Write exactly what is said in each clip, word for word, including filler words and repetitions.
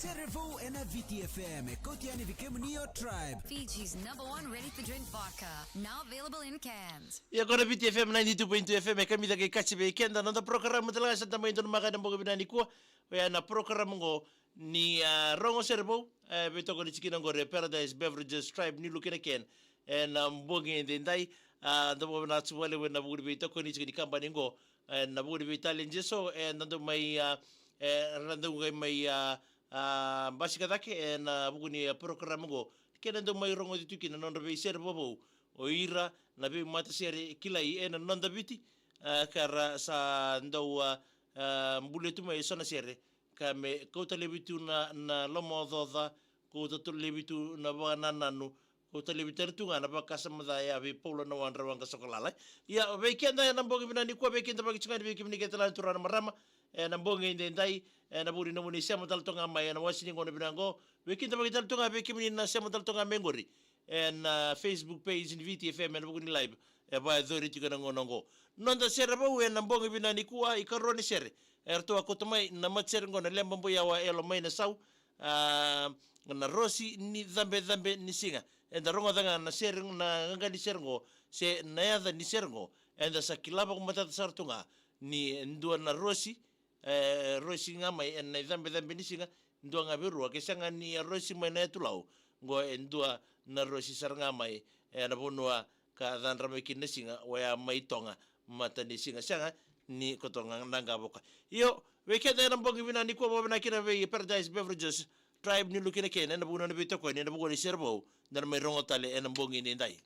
Sere vou ena Viti F M, e kauti yani vei kemuni o Tribe. Fiji's number one ready-to-drink vodka, now available in cans. Ia ko na Viti F M ninety-two point two F M, e kamica kei kaci vei keda na noda program tale ga sa da mai donumaka ena bogi vinaka nikua. Oya na program oqo ni, ah, rogo sere vou, e veitokoni tiko kina oqori e Paradise Beverages, Tribe, New Look in a Can. Ena bogi edaidai, ah, da vakavinavinaka vakalevu ena vuku ni veitokoni tiko ni kabani oqo. Ena vuku ni veitalia eso, e da dau mai, ah, e da dau qai mai, ah, ah, basika cake ena vuku ni, ah, program oqo. Kena dau mai rogoci tu kina na nodra veisere vovou o ira na veimatasere kilai ena noda Viti, ah, ka ra sa dau, ah, ah, bulia tu mai eso na sere ka me kauta laivi tu na, na lomaocaoca, kauta tu laivi tu na vakanananu, kauta laivi tale tu ga na vakasama ca ya vei Paula Nawadra Waqasokalala. Ia, vei keda ena bogi vinaka nikua, vei keda vakitugani, vei kemuni kece tale na turaga na marama, ena bogi edaidai, ena vuku ni nomuni sema tale toka ga mai ena wasi ni gauna vinaka oqo, vei keda vakitale toka ga, vei kemuni na sema tale toka ga mai oqori ena, ah, Facebook page ni Viti F M ena vuku ni live e vakayacori tiko ena gauna oqo. Noda sere vou ena bogi vinaka nikua, ikarua ni sere eratou a kauta mai na matasere oqo na Leba Boiawa, Yalo mai Nasau, ah, na Rosi ni Cabecabe ni Siga. Eda rogoca ga na sere, na qaqa ni sere oqo, se na yaca ni sere oqo, eda sa kila vakamatata sara tu ga ni dua na Rosi, e, Rosi ga mai ena icabecabe ni siga, dua ga vei rua, ke sega ni a Rosi mai na yatu Lau, oqo e dua na Rosi sara ga mai ena vanua ka cadra mai kina na siga, oya mai Toga, mata ni siga, sega ni ko Toga na qavoka. Io, vei keda ena bogi vinaka nikua, vakavinavinaka kina vei Paradise Beverages, Tribe, New Look in a Can, ena vuku ni nona veitokoni ena vuku ni sere vou da na mai rogo tale ena bogi edaidai.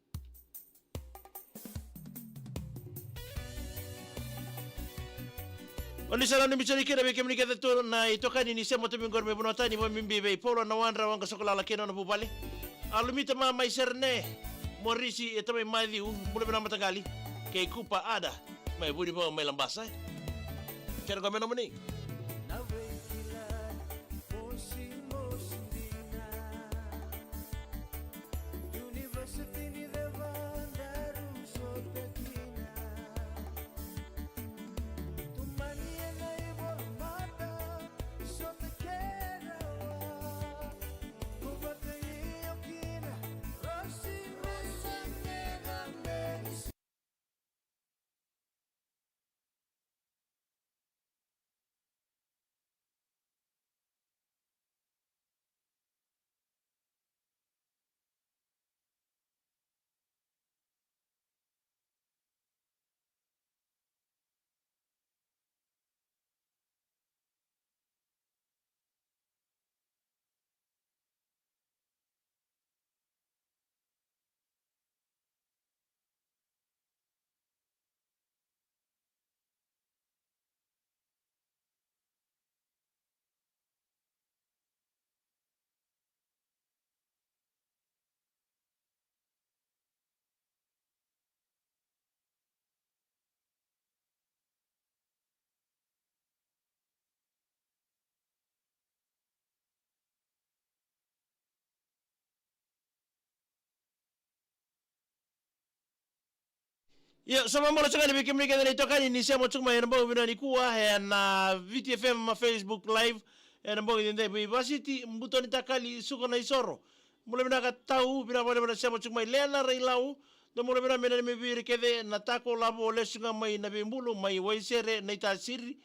O ni sa nanumi tiko kina vei kemuni kece tu na itokani ni sema tu mai qori mai vanua tani, vakabibi vei Paula Nawadra Waqasokalala kei na nona vuvale. Alumita Ma mai Serene, Morisi e tamai Maciu, bula vinaka mataqali, kei Kupa Ada mai Vunivau mai Labasa. Kena qo me nomuni. Io, sa vakabula tiko ga yani vei kemuni kece na itokani ni sema tiko mai ena bogi vinaka nikua ena Viti F M Facebook Live ena bogi edaidai, vei Vasiti Butoni Takali, Suka na Isoro. Bula vinaka Tau, vinaka vakalevu na sema tiko mai. Lena Railau, dou bula vinaka, me nanumi vei ira kece na Tako Lavo, lesu ga mai na Veibulu, mai Waisere, Naitasiri.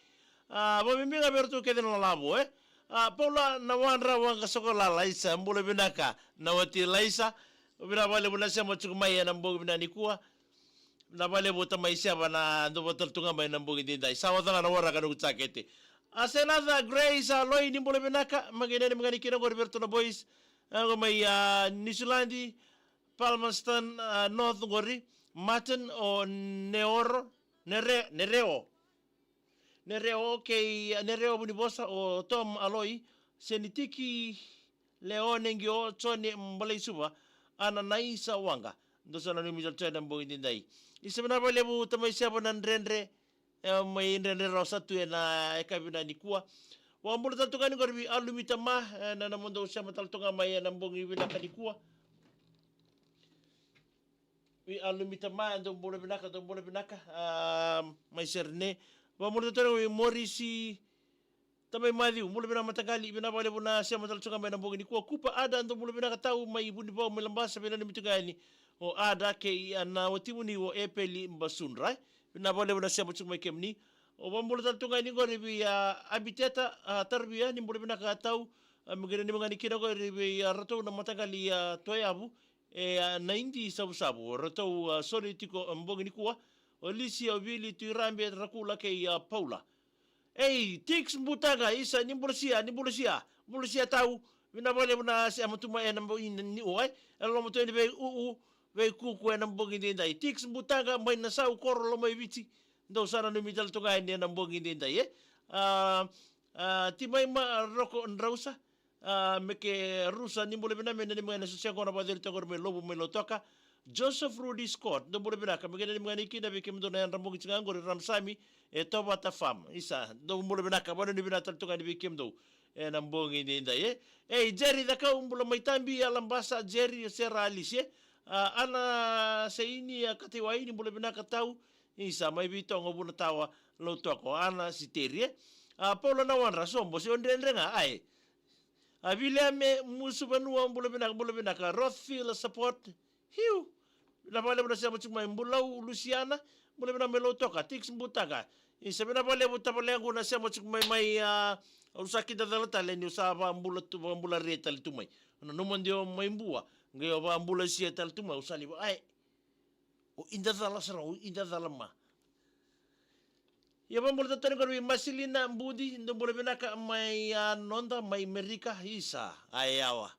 A, vakabibi ga vei iratou kece na Lavo, e? A, Paula Nawadra Waqasokalala, Laisa, bula vinaka na wati Laisa. Vinaka vakalevu na sema tiko mai ena bogi vinaka nikua. Vinaka vakalevu tamai Seva na dou vata tale tu ga mai ena bogi edaidai. Sa oca ga na waraka noqu jakete. A, Senaca Grace, a, Loi, ni bula vinaka, maqai nanumi ga ni kina oqori vei iratou na boys. A, oqo mai, a, Niusiladi, Palmerston, a, North oqori, Martin o Neoro, Nere-, Nereo. Nereo kei, Nereo Vunivosa, o Tom Aloi, Senitiki Leone Qio, Jone Balaisuva, Ananaisa Waqa. Dou sa nanumi tale tu ena bogi edaidai. Isa, vinaka vakalevu tamai Seva na Dredre, e, mai Dredre rawa sa tu ena yakavi vinaka nikua. Vakabula tale tu ga yani qori vei Alumita Ma, e, na nomudou sema tale tu ga mai ena bogi vinaka nikua. Vei Alumita Ma, dou bula vinaka, dou bula vinaka, a, mai Serene. Vakabula tale tu ga vei Morisi, Tamai Maciu, bula vinaka mataqali, vinaka vakalevu na sema tale tu ga mai na bogi nikua. Kupa Ada, dou bula vinaka tau mai Vunivau mai Labasa, vinaka ni mutuka yani. O Ada kei a na watimuni o Epeli Basudra. Vinaka vakalevu na sema tu mai kemuni. O vakabula tale tu ga yani qori vei a Abiteta, a Tarvia, ni bula vinaka tau. A, me qai nanumi ga ni kina qori vei a ratou na mataqali a Toyavu. E a Naidi Savusavu, o ratou a soli tiko a bogi nikua. O Lisi, o Vili, Tuirabe, Rakula kei a Paula. Ei, Tix Butaga, isa, ni bula sia, ni bula sia, bula sia tau. Vinaka vakalevu na sema tu mai ena bogi ni ua, e loma tu yani vei uu, vei kuku ena bogi daidai. Tix Butaga mai Nasau, koro Lomaiviti. Dou sa nanumi tale tu ga yani ena bogi daidai, e. A, a, Timaima Roko Drausa, a, me ke rusa, ni bula vinaka, me nanumi ga na sosea qo na vakaceri toka qori mai Lovu mai Lautoka. Joseph Rudy Scott, dou bula vinaka, me ke nanumi ga ni kina vei kemudou na yadra bogi tiko ga qori Ramasami, e Tovata Farm. Isa, dou bula vinaka, vakananumi vinaka tale tu ga yani vei kemudou ena bogi daidai, e. Ei, Jerry Cakau, bula mai Tabi, a Labasa, Jerry, o Sera, Alice, e. A, Ana Seini, a Kataiwai, ni bula vinaka tau. Isa, mai Vitogo, Vunatawa, Lautoka, Ana Siteri, e. A, Paula Nawadra, sobo se o dredre ga, ai. A, Viliame Musuvanua, bula vinaka, bula vinaka. Rothfield Support. Hiu. Vinaka vakalevu na sema tiko mai. Bulau Lusiana, bula vinaka mai Lautoka. Tix Butaga. Isa, vinaka vakalevu tavalequ na sema tiko mai, mai, a, au sa kidacala tale niu sa vakabula tu, vakabula re tale tu mai. Nanuma de o mai Bua, qai o vakabula sia tale tu mai, au sa liva. Ai. O ida cala sara, o ida cala ma. Ia vakabula tale tu ga yani qori vei Masilina Budi, dou bula vinaka mai a noda, mai Merika, isa, a yawa.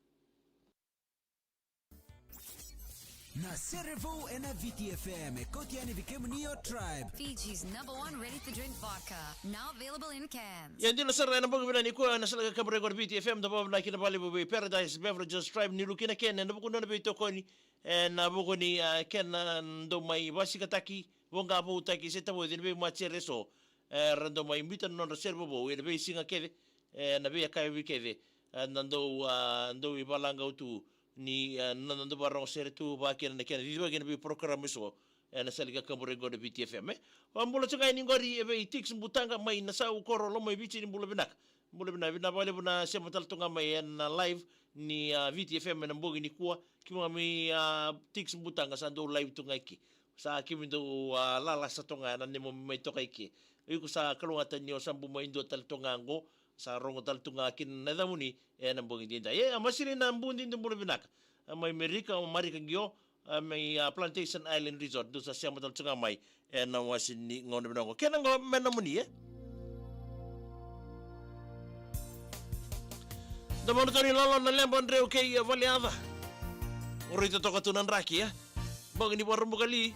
Na sere vou ena Viti F M, e kauti yani vei kemuni o Tribe. Fiji's number one ready-to-drink vodka, now available in cans. Ia dina sara ena bogi vinaka nikua na sala ka kaburaki qori Viti F M, da vakavinavinaka kina vakalevu vei Paradise Beverages Tribe, ni lukina kena, ena vuku ni nona veitokoni, ena vuku ni, a, kena dau mai vasikataki, voqa voutaki se tavoci ena veimatasere eso. E, ra dau mai biuta na nodra sere vovou ena veisiga kece, e, na veiyakavi kece, e, na dau, a, dau ivalaqau tu ni, e, na, na dau vakarorogo sere tu, vakakina na kena cicivaki ena veiporokaramu eso, e, na sala ka kaburaki qori Viti F M, e. Vakabula tu ga yani qori, e, vei Tix Butaga mai Nasau, koro Lomaiviti, ni bula vinaka. Bula vinaka, vinaka vakalevu na sema tale tu ga mai ena live ni, a, Viti F M ena bogi nikua. Kemuni, a, Tix Butaga, sa dou live tu ga eke. Sa kemudou, a, lalasa tu ga ena neimami mai toka eke. Iko sa kalougata ni o sa bau mai dua tale tu ga qo, sa rogo tale tu ga kina na yacamuni ena bogi daidai. E, a Masilina Budi, dou bula vinaka. A mai Merika, o Marika Qio, a, mai, a, Plantation Island Resort, dou sa sema tale tu ga mai ena iwase ni gauna vinaka qo. Kena qo me nomuni, e. Da mona toni lolo na leba dreu kei, a, valeaca. O rui totoka tu na draki, e. Bogi ni Vakaraubuka li.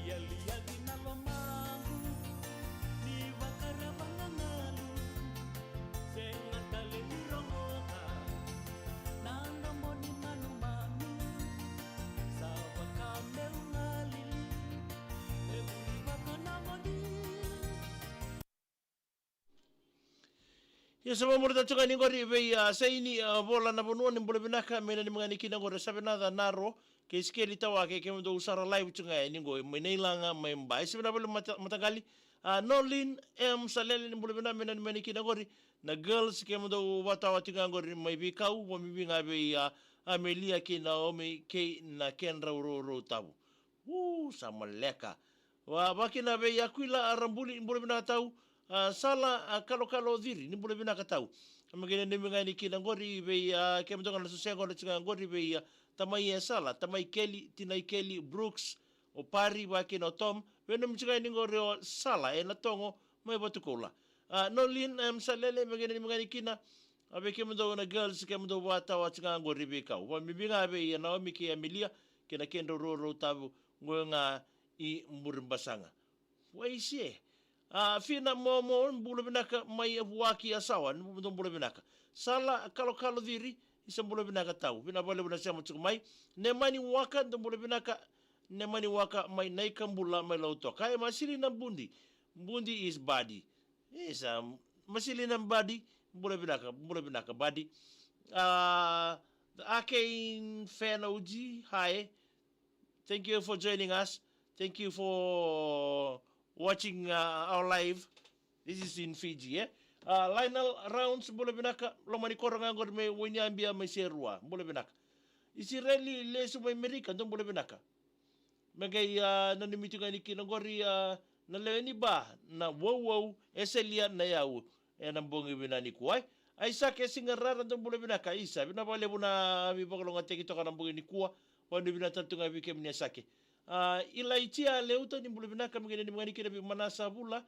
Ia liaci na lomaqu ni vakarava na galu, sega tale ni rogoca na domo ni manumanu. Sa vaka meu galili, e vuri vaka na moni. Ia sa vakamuri tale tu ga yani qori vei, a, Saini, a, Vola na Vanua, ni bula vinaka, me nanumi ga yani kina qori Savenaca Naro kei Sikeli Tawake, kemudou sara live tu ga yani qo mai Nailaga mai Ba. Isa, vinaka vakalevu mata-, mataqali. A, Nolin M Salele, ni bula vinaka, me nanumi ga yani kina qori na girls, kemudou vakatawa tu ga qori mai Veikau, vakabibi ga vei, a, Amelia kei Naomi kei na kedrau rourou tavu. U, sa maleka. Va, vakina vei Akuila, a, Rabuli, ni bula vinaka tau. A, Sala, a, Kalokalo Ciri, ni bula vinaka tau. A, me qai nanumi ga yani kina qori vei, a, kemudou ga na sosea qo na tiko ga qori vei, a, tamai e Sala, tamai Keli, tinai Keli, Brooks, o Pari, vaka kina o Tom, vei na mitigani qori o Sala, e na togo, mai Vatukoula. A, Nolin, em, Salele, me qai nanumi ga ni kina, a, vei kemudou na girls, kemudou vatawa tiko ga qori veikau. Vabibi ga vei a Naomi kei Amelia, kei na kedrau rourou tavu, qo ga i Burebasaga. Waise. A, Fina Momo, bula vinaka mai Vuaki Yasawa, dou bula vinaka. Sala Kalokalo Ciri, isa bula vinaka tau. Vinaka vakalevu na sema tiko mai. Nemani Waka, dou bula vinaka. Nemani Waka mai Naikabula mai Lautoka. E Masilina Budi. Budi is Badi. Isa, Masilina Badi, bula vinaka, bula vinaka, Badi. A, the Arcane Fan O G, hi. Thank you for joining us. Thank you for watching, uh, our live. This is in Fiji, eh? Uh, Lionel Rounds, bula vinaka. Loma ni koro ga qori mai Wainiabia mai Serua, bula vinaka. Isireli Lesu mai Amerika, dou bula vinaka. Me qai, uh, nanumi tu ga ni kina qori, uh, na lewe ni ba, na Wauwau, Eselia, na Yau. E na bogi vinaka nikua. Aisake Sigarara, dou bula vinaka. Isa, vinaka vakalevu na veivakalougatataki toka na bogi nikua. Vanuinui vinaka tale tu ga vei kemuni Aisake. A, Ilaitia Leuta, ni bula vinaka, me qai nanumi ga ni kina vei Manasa Vula,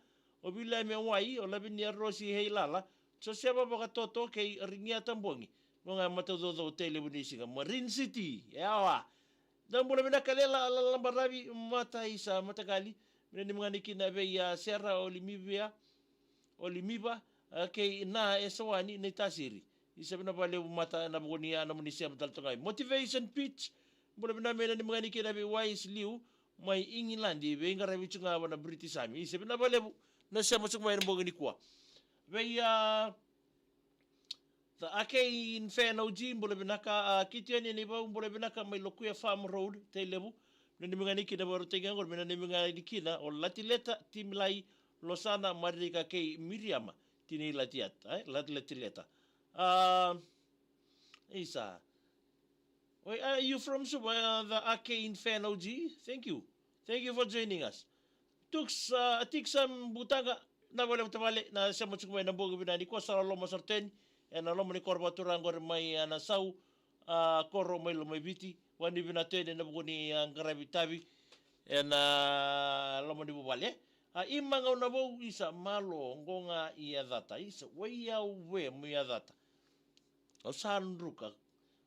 o Viliame Wai, o Lavinia Rosi Heilala, Josefa Vakatoto kei Rigia Tabogi. Mo ga mataucaucau tei levu ni siga. Marine City, yawa. Dou bula vinaka Lela, Lela Baravi, Mata Isa, Mataqali. Me nanumi ga ni kina vei a Sera, o Limivia, o Limiva, a, kei na e Sawani, na i Tasiri. Isa vinaka vakalevu Mata, na vuku ni a nomuni sema tale toka mai. Motivation Pitch, bula vinaka me nanumi ga ni kina vei Wise Liu, mai Igiladi, veiqaravi tu ga vua na British Army. Isa vinaka vakalevu na sema tiko mai na bogi nikua. Vei a The Arcane Fan O G, bula vinaka, a, Kitiani Nivau, bula vinaka mai Lokuya Farm Road, Tailevu. Nanumi ga ni kina vei iratou ga qori, me nanumi ga ni kina, o Latileta, Timilai, Losana, Marika kei Miriama, Tini Latiata, eh, Lat-, Latileta. A, Isa. Where are you from, Suva? Uh, the Arcane Fan O G. Thank you. Thank you for joining us. Tux, uh, Tixam Butaga, na vale vale, na sema tiko mai na bogi vinaka nikua, sa loloma sara tu yani, e na loma ni koro vakaturaga qori mai, a, na sau, a, koro mai Lomaiviti, vanuinui vinaka tu yani na vuku ni, a, qaravi tavi, e na loma ni vuvale. A, Ima Gaunavou, isa, malo, qo ga i Yacata, isa, wai au vei mo i Yacata. Au sa druka.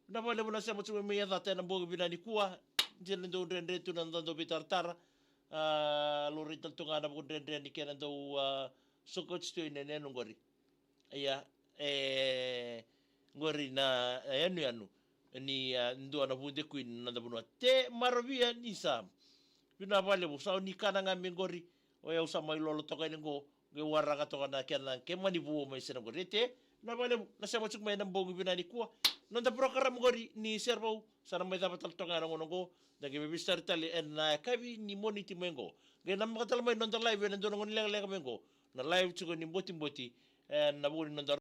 Vinaka vakalevu na sema tiko mai Yacata e na bogi vinaka nikua. Dina dou dredre tu na dau veitaratara. A, laurai tale tu ga na vuku dredre ni kena dau, a, sokoti tu e na yanuyanu qori. Ia, e, qori na, e, yanuyanu ni, a, dua na vude kui na noda vanua. Te Maravia ni sa. Vinaka vakalevu, sa ni kana ga me qori. O yau sa mai lolo toka yani qo, qai waraka toka na kena, ke mani vuo mai sena qori. Te, vinaka vakalevu na sema tiko mai na bogi vinaka nikua. Noda program qori ni Serevou, sa na mai cava tale toka ga na gauna qo. Da qai mai veisitari tale e na yakavi ni Moniti mai qo. Qai namaka tale mai noda live e na dua na gauna lekaleka mai qo. Na live tiko ni Botiboti, e na vuku ni noda